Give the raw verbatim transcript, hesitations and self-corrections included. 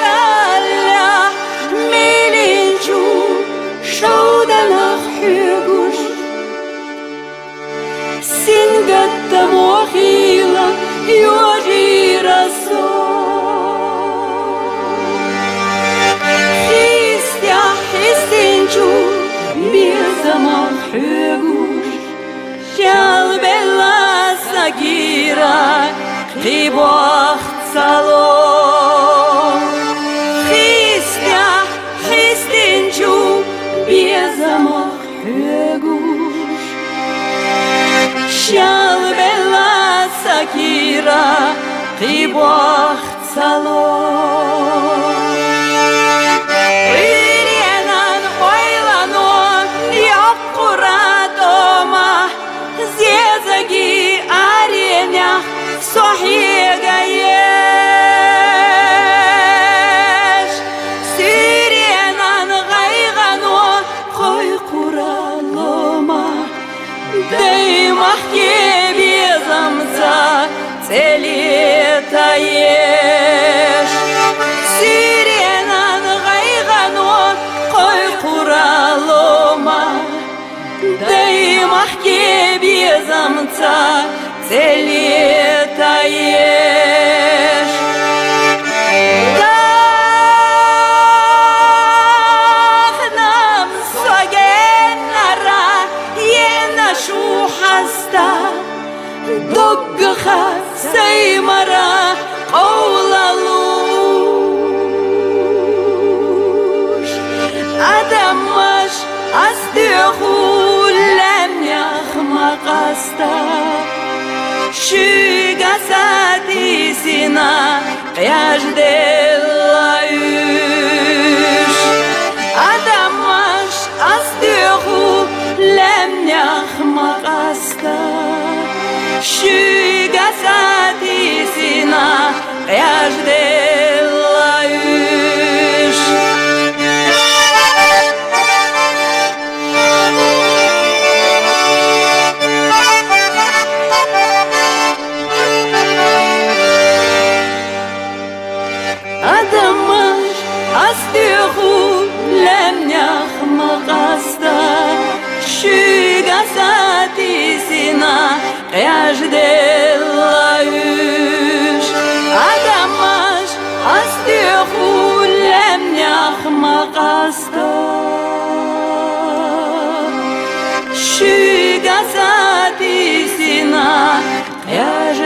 Бераллах милинчу шовданах хьуьгуш, сингаттам вахила йожира со. Хистя хьистинчу безамах хьуьгуш, шал белла сагира кхибахт сало. Хистя хьистинчу безамах хьуьгуш, шал белла сагира кхибахт сало. Иренан ойлано яккъура тома, зезаги аренях со хьегаеш. Сиренан гъайгъано кхойкъура лома, даймахке безамца цӀелетаеш. Сиренан гъайгъано кхойкъура лома, даймахке безамца цӀелетаеш. Тахнам согеннара ена шу хьаста, доггаха саймара къовлалуш. Адамаш аз деху лемнях макъаста, шуьга сатисина къежделла уьш. Адамаш аз деху лемнях макъаста, шуьга сатисина къежделла уьш. Адамаш аз деху лемнях макъаста, шуьга сатисина къежделла уьш. Адамаш аз деху лемнях макъаста, шуьга сатисина къеж